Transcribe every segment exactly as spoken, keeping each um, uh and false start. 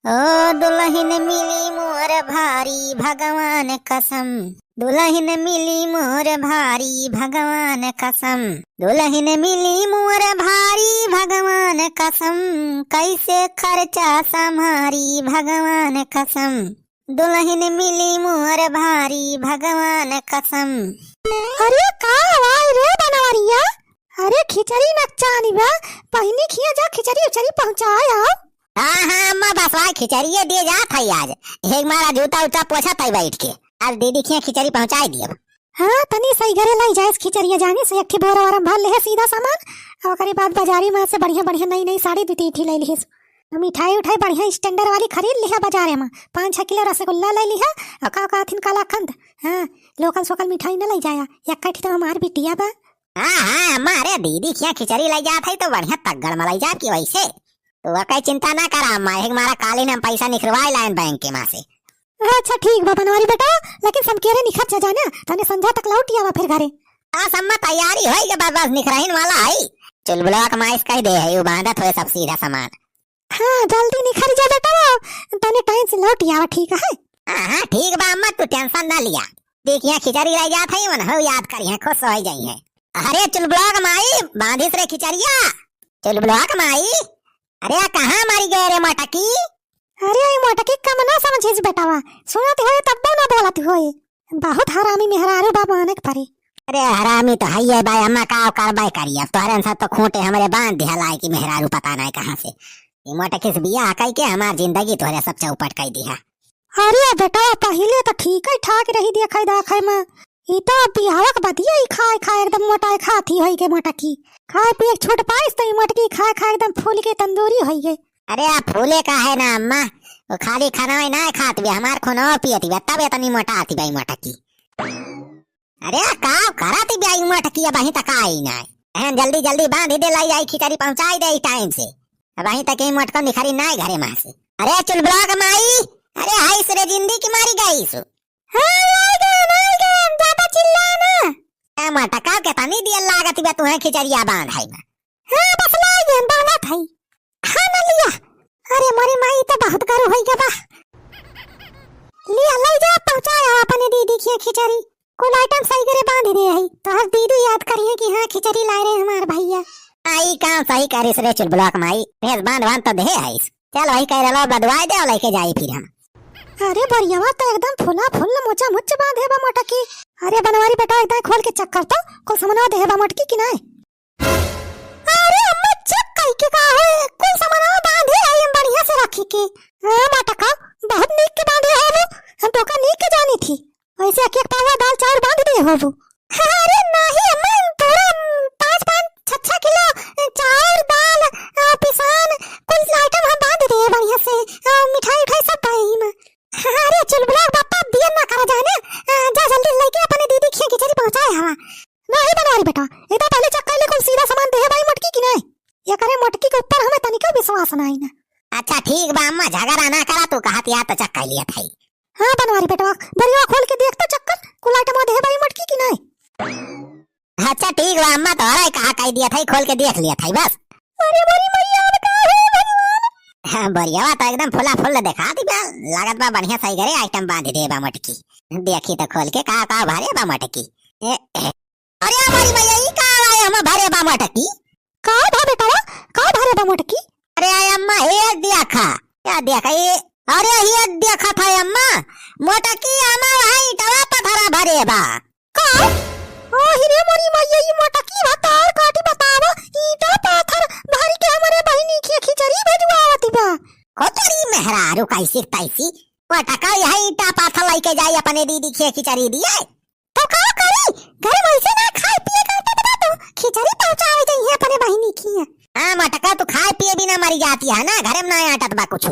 ओ दुलहिन मिली मोर भारी भगवान कसम, दुलहिन मिली मोर भारी भगवान कसम, दुलहिन मिली मोर भारी भगवान कसम, कैसे खर्चा सम्हारी भगवान कसम, दुलहिन मिली मोर भारी भगवान कसम। अरे का आवाज रे बनवरिया? अरे खिचड़ी नचानी बा, बहिनी खिया जा खिचड़ी उचड़ी पहुँचाए आओ। हाँ, हाँ, अम्मा, बस वही खिचड़िए दिए जात है आज। एक मारा जूता उता पोछत है बैठ के। आज दीदी खिया खिचड़ी पहुँचाए दिए। हाँ, तनी सही घरे लाई जाए खिचड़िया, जानी से एक ठे बोरा वोरा में भर ले है सीधा सामान, और ओकरे बाद बाजारी में से बढ़िया बढ़िया नई नई साड़ी दू तीन ठे ले लिहे। मिठाई उठाई बढ़िया standard वाली खरीद लिहा बाजारे में, पाँच छह किलो रसगुल्ला ले लिहा, और का कहथिन कलाकंद, हाँ, local सोकल मिठाई न ले जाया, एक ठे तो हमार बिटिया बा। हाँ, हाँ, अम्मा, अरे दीदी खिया खिचड़ी ले जात है तो बढ़िया तगड़ में ले जाब की वैसे। तू ओकर चिंता ना करा अम्मा, एक मारा कालीन हम पैसा निकलवाए लायन बैंक के माँ से। अच्छा ठीक बा बनवारी बेटा, लेकिन समकेरे निखर जा जाना, तने संझा तक लौट आवा फिर घरे। बस अम्मा तैयारी होई के बस, बस निखरहिन वाला है। चुलबुलवा के माइस कह दे है, वो बांधत होए सब सीधा सामान। हाँ जल्दी निखर जा बेटा, तने time से लौट आवा, ठीक है? हाँ, हाँ, ठीक बा अम्मा, तू tension ना लिया। देख यहाँ खिचड़ी ले जात है, मन हो याद करी है, खुश हो जाई है। अरे चुलबुलवा के माई, बांधिस रे खिचड़िया। चुलबुलवा के माई, अरे कहाँ मरी गए रे मोटकी? अरे ई मोटकी कम ना समझिस बेटावा, सुनत होए तब्बो ना बोलत होए। बहुत हरामी मेहरारू बा माने के परे। अरे हरामी तो हइये बा अम्मा, का करबे करी, अब तोहरे सब तो खूंटे हमरे बांध दिहा लाए की मेहरारू पता नहीं कहाँ से। ई मोटकी से बियाह कई के हमार जिंदगी तोहरे सब चौपट कई दिहा। अरे बेटा पहिले तो ठीक है ठाक रही देखे दाखे में, ई तो अब बियाह के बदिया ही खाए खाए एकदम मोटाए खाती होई के मोटकी। खाए पिए के छूट पाइस तो ई मोटकी खाए खाए एकदम फूल के तंदूरी होई गए। अरे आ फूले का है ना अम्मा, वो खाली खाना ही ना खात बे, हमार खूनवा पियत बे, तब इतनी मोटात बे मोटकी। अरे आ का करत बे ई मोटकी, अबहीं तक आई ना। एहन जल्दी जल्दी बांध दे लाई जाई, खिचड़ी पहुंचाई दे time से। अबहीं तक ई मोटको निखरी ना घरे माँ से। अरे चुलबुलवा के माई, अरे हाय रे जिंदी की मारी गई सु। हाँ, आ गए, आ गए, ज्यादा चिल्ला ना। ए मोटका, केतनी देर लागत बा तुहे खिचड़िया बांधे में? हाँ, बस ला गए, बांधत है। हाँ, ना लिया। अरे मोरी माई, तो बहुत गरु होई गवा। लिया, ले जा, पहुंचाया अपने दीदी के खिचड़ी। कुल item सही करे बांध दे है, तो हर दीदी याद करिए कि हाँ, खिचड़ी लाए रहे हमार भैया। आई काम सही करिस रे चुलबुलवा के माई, भेस बांध बांध तो दे आइस। चल वही कह रहा, बदवाए दे और लेके जाई फिर हम। अरे बरियावा तो एकदम फुला फुल मोचा मुच बांधे बा मोटकी। अरे बनवारी बेटा एकदम खोल के check कर तो, कुल सामानवा देहे बा मोटकी कि नाय? अरे अम्मा check कई के का है, कुल सामानवा बांधे आई हम बढ़िया से रखी के। हाँ मोटका, बहुत नीक के बांधे हो वो, हम तो का नीक के जानी थी। वैसे एक एक पावा दाल चाउर बांध दे होबू। अरे नाही अम्मा, हम पूरा, उम, पाँच पाँच छह छह किलो, अ, चाउर दाल, अ, पिसान, कुल item हम बांध दे बढ़िया से, अ, मिठाई उठाई सब बा एही में। अरे चुलबुला बापा दिया ना करा जाए ना, अ, जा जल्दी लेके अपने दीदी खिया खिचड़ी पहुंचाए हवा। नाही बनवारी बेटा, इतना पहले check कर ले कुल सीधा सामान देहे बाई मोटकी कि नाही? ये करे मोटकी के ऊपर हमें तनिका विश्वास नाही ना। अच्छा ठीक बा अम्मा, झगड़ा ना करा, तू कहत या तो check कर लिया था। हाँ बनवारी बेटवा, बोरिया खोल के देख तो चक्कर, कुल item देहे बाई मोटकी कि नाही? अच्छा ठीक बा अम्मा, तोहरा ही कहा कह दिया था, खोल के देख लिया था बस। अरे मोरी मैया, अब का है भगवान? हाँ, बोरिया तो एकदम फुला फुल देखा दी बा, लागत बा बढ़िया सही करे item बांध दे बा मोटकी। देखी तो खोल के का का भरे बा मोटकी। ए, ए, अरे हमारी मैया, ई का आया हम भरे बा मोटकी? का भा बेटवा, का भरे बा मोटकी? अरे आय अम्मा, हे देखा, या देखा, ये, अरे ये देखा था अम्मा, मोटकी हमार है इटवा पथरा भरे बा। का? ओ हिरे मोरी मैया, ई मोटकी भतार काटी बतावा, ईटा पाथर भर के हमरे बहिनी के खिचड़ी भेजवावत बा। हो तोरी मेहरारू कैसी तैसी, मोटका यह ईटा पाथर लेके जाई अपने दीदी के खिचड़ी दिए। तो का करी? घर में ऐसे ना खाए पिए का आटत बा तो खिचड़ी पहुंचावे जाइए अपने बहिनी की। हाँ मोटका, तू खाए पिए बिना मरी जाती है ना, घर में ना आटत बा कुछ।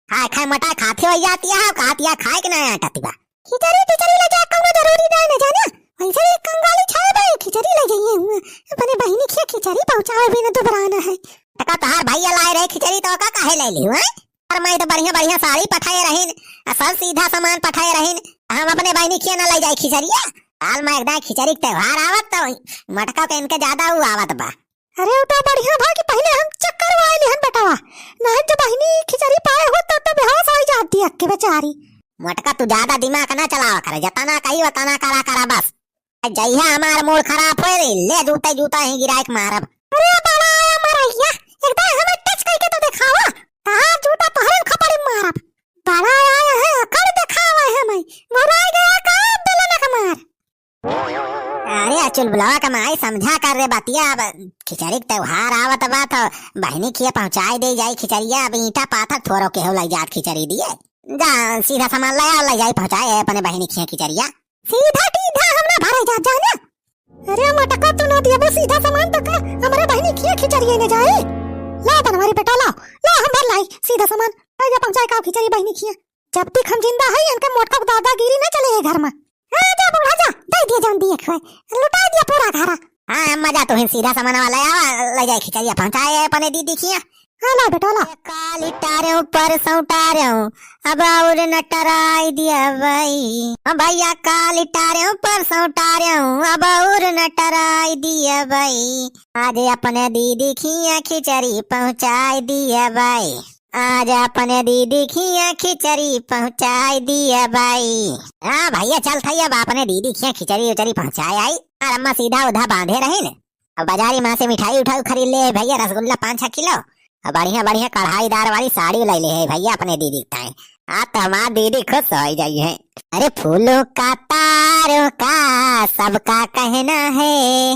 खाए खाए मोटा खाते हो जाती है, कहती है खाए के ना आटत बा। खिचड़ी टिचड़ी ले जा, कौनो जरूरी ना, ना जाना। वैसे भी कंगाली छाए बा, खिचड़ी ले जाइए हुआ। अपने बहिनी की खिचड़ी पहुंचावे बिना दुबराना है। टका तहार भैया लाए रहे खिचड़ी तो का काहे ले ली हुआ? और मैं तो बढ़िया बढ़िया साड़ी पठाए रहीन, आ सब सीधा सामान पठाए रहीन। हम अपने बहिनी खिया ना ले जाए खिचड़िया। हाल में एकदम खिचड़ी के त्योहार आवत तो मोटका के इनके ज्यादा उ आवत बा। अरे उ तो बढ़िया भा कि पहले हम check करवाए लिहन बेटवा, नहीं तो बहिनी खिचड़ी पाए हो तो, तो बेहोश यक्के बेचारी। मोटका, तू ज्यादा दिमाग ना चलावा करे, जतना कही वतना करा करा बस। जइहा हमार मूड खराब होए, ले जूता जूता ही गिराए के मारब। अरे बड़ा आया मरैया, एकदम हमें टच करके तो दिखावा, तहार जूता तोहरे खपड़ी मारब। बड़ा आया है, अकड़ दिखावा है मैं, भुलाए गया का बेलना के मार। अरे चुलबुलवा का माई, समझा कर रे बतिया, अब खिचड़ी के त्योहार आवत बा तो बहिनी खिया पहुँचाए दे जाई खिचड़िया, अब ईंटा पाथर थोरो के हो लई जात खिचड़ी दिए। जा सीधा सामान ले आ, ले जाई पहुँचाए अपने बहिनी खिया खिचड़िया। सीधा टीधा हम ना भरे जाब जाने। अरे मोटका, तू ना दिया बस सीधा सामान तो का हमरे बहिनी खिया खिचड़िया ने जाई। ला बनवारी बेटा ला, ला हम भर लाई सीधा सामान, ले जा पहुँचाए का खिचड़ी बहिनी खिया। जब तक हम जिंदा हई, इनके मोटका के दादागिरी ना चले ये घर में। हाँ, जा बूढ़ा जा, दे दिया जौन दिए खुए, लुटा दिया पूरा घरा। हाँ, अम्मा जा, तू ही सीधा सामान वाला आवा, ले जाए खिचड़िया पहुँचाए अपने दीदी खिया। हाँ, ला बेटा, ला। काल टारेऊ, परसों टारेऊ, अब और न टराई दिया बाई। हाँ भैया, काल टारेऊ, परसों टारेऊ, अब और न टराई दिया बाई। आज अपने दीदी खिया खिचड़ी पहुँचाई दिया बाई। आज अपने दीदी खिया खिचड़ी पहुँचाई दिया बाई। हाँ भैया, चल थई अब अपने दीदी खिया खिचड़ी उचड़ी पहुँचाए आई। और अम्मा सीधा उधा बांधे रही न। अब बाजारी माँ से मिठाई उठाई खरीद ले है भैया, रसगुल्ला पाँच छह किलो। और बढ़िया बढ़िया कढ़ाईदार वाली साड़ी लाई ले है भैया अपने दीदी के ताई। आज तो हमार दीदी खुश हो जाई है। अरे फूलों का तारों का सबका कहना है,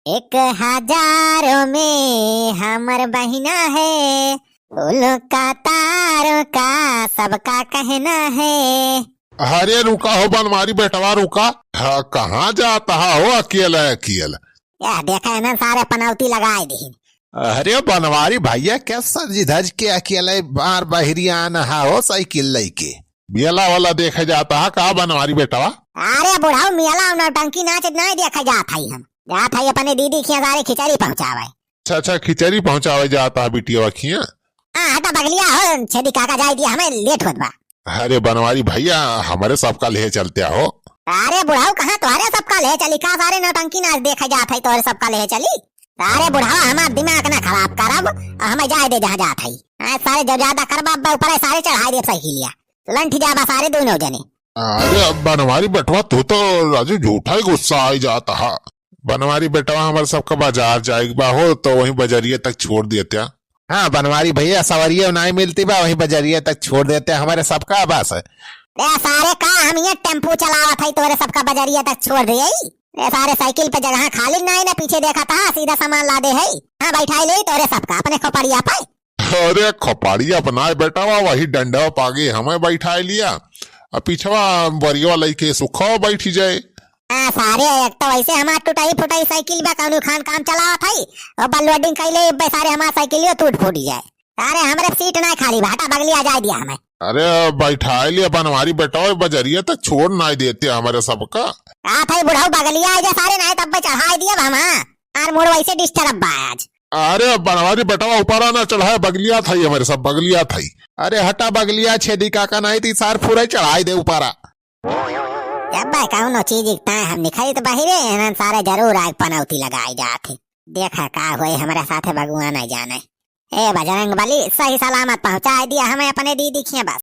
एक हजारों में हमर बहिना है, फूलों का तारों का सबका कहना है। अरे रुका हो बनवारी बेटवा, रुका। हाँ, कहाँ जात हा हो अकेले अकेले? यह देखा है ना, सारे पनौती लगाए दीन। अरे बनवारी भैया, क्या सज धज के अकेले बार बहरी आना हा हो साइकिल लेके? मेला वाला देखे जात हा का बनवारी बेटवा? अरे बुढ़ऊ, मेला और नौटंकी नाच नहीं देखे जात हई हम। जात हई अपने दीदी के यहाँ सारे खिचड़ी पहुँचावे। अच्छा, अच्छा, खिचड़ी पहुँचावे जात हा बिटिया खिया। हाँ, हटा बगलिया हो, छेदी काका जाए दिया, हमें लेट होत बा। अरे बनवारी भैया, हमरे सबका ले चलते हो। अरे बुढ़ऊ, कहाँ तोहरे सबका ले चली? का सारे नौटंकी नाच देखे जात हई, तोहरे सबका ले चली? अरे बुढ़ऊ, हमार दिमाग ना खराब करब, हमें जाए दे जहाँ जात हई। हाँ, सारे जब ज्यादा करबा, अब्बा ऊपर है, सारे चढ़ाई देब साइकिलिया। लंठ जाबा सारे दोनों जने। अरे अब बनवारी बेटवा, तू तो राजू झूठा ही गुस्सा आई जात हा। बनवारी बेटवा, हमारे सबका बाजार जाए के बा हो, तो वहीं बजरिया तक छोड़ देते। हाँ बनवारी भैया, सवरिया नहीं मिलती बा, वहीं बजरिया तक छोड़ देते हमारे सबका बस। ए सारे, का हम ये टेम्पू चलावत हई, तोरे सबका बजरिया तक छोड़ दे? ए सारे, साइकिल पे जगह खाली नहीं ना, पीछे देखा था, सीधा सामान लादे है। हाँ, बैठाई ले तोरे सबका अपने खोपड़िया पे। अरे खोपड़िया अपनाए बेटा, वा वही डंडा पागे हमें बैठाए लिया, अब पिछवा बरिया लइके सुखो बैठी जाए। आ, सारे, एक तो वैसे हमार टुटाई फुटाई साइकिल बा, कौनो खान काम चलावत हई, ओपर लोडिंग कैले बे सारे, हमार साइकिलियो टूट फूट जाए। सारे, हमरे सीट ना खाली बा, हटा बगलिया जाए दिया हमें। अरे, बैठाए लिया बनवारी बेटा, बजरिया तक छोड़ ना देते हमारे सबका। का थई बुढ़ऊ, बगलिया आए जा सारे, ना तब चढ़ाए दिया हम, हाँ। आर मूड वैसे डिस्टर्ब बा आज। अरे, बनवारी बेटवा ऊपर ना चढ़ाए, बगलिया थई हमारे सब, बगलिया थई। अरे, हटा बगलिया, छेदी काका नहीं ती सार फुरे चढ़ाए दे ऊपरा। जब भाई कौनो चीज इकता है, हम निकली तो बहिरे, इन्हन सारे जरूर आग पनौती लगाए जात है। देखा का होए, हमारे साथे भगवान आ जाने। ए बजरंग बली, सही सलामत पहुँचाए दिया हमें अपने दीदी खिया बस।